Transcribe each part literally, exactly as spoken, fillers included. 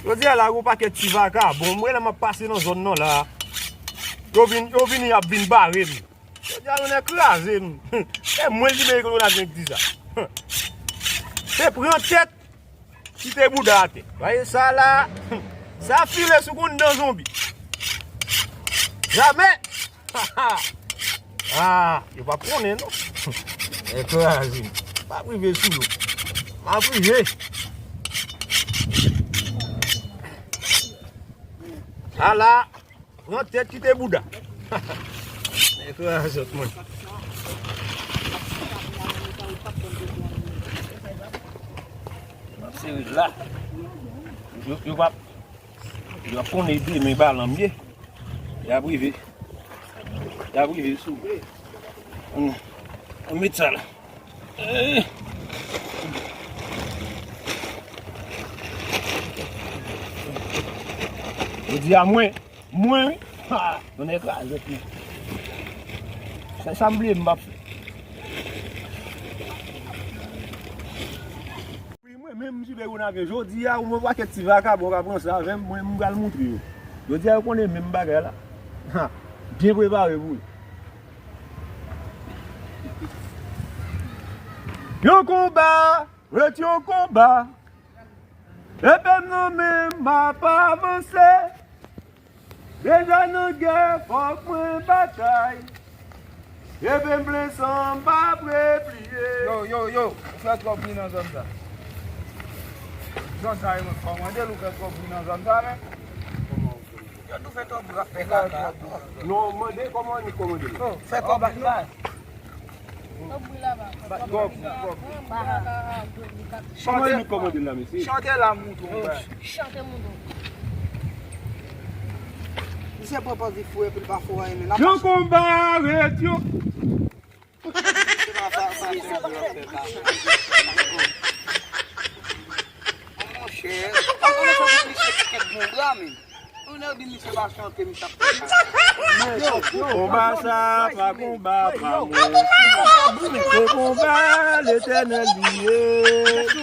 Jodi a la, gon pakèt ti vakabon, mwen la m ap pase nan zòn nan la. Yo vin, yo vini, y ap vin bare m. Jodi a, yo nèk kraze m. E mwen ki meri kote la vin di sa. Se pran tèt, kite bouda atè. Vwaye sa la, sa file sou konn dan zonbi. Jamè! Ah, yo p ap konnen, non. Ekraze m. M ap rive sou yo. M ap rive. Ala, pran tèt kite bouda. Ekraze zòt, mwen. M ap sere la. Yo, yo p ap Yo ap konnen demen balan m ye. Y ap rive. Y ap rive sou. Ann, ann met sa la. Eh. Yo di a mwen, mwen wi. Ha! Mwen ekraze wi. Se sa m bliye m p ap fè. Wi, mwen menm, m sou Dègonave. Jodi a, yon pakèt ti vakabon ka pran sa avè m, mwen, m pral moutre yo. Jodi a, yo konnen menm bagay la. Ha, byen prepare pou yo. Yon konba, ret yon konba. Epe m nan men, m ap avanse. Deja nan gè, fòk mwen batay. Epe m plen san, m p ap repliye. Yo, yo, yo, ou fè twòp bri nan zòn sa. Zòn sa, e mwen kòmande l, ou fè twòp bri nan zòn sa, men. Yo, nou fè twòp bri, w ap fè kaka. Non, mande kòman nou kòmande l. Yo, fè twòp bri, non. Kòb, kòb. Kòman nou kòmande la, mesye? Chante la, mouton, bra. Chante, mouton. Misye pran pòz li fou, epi l pa fou anyen, men l ap... Yon konba, ret yon... Monchè, pa kòmanse pou misye kèk bon bra, men. Ou nèk di misye pa chante, misye ap fè sa. Konba sa pa konba pa mwen. Se konba Letènèl li ye.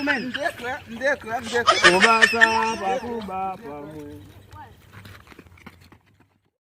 M deklè, m deklè, m deklè. Konba sa pa konba pa mwen.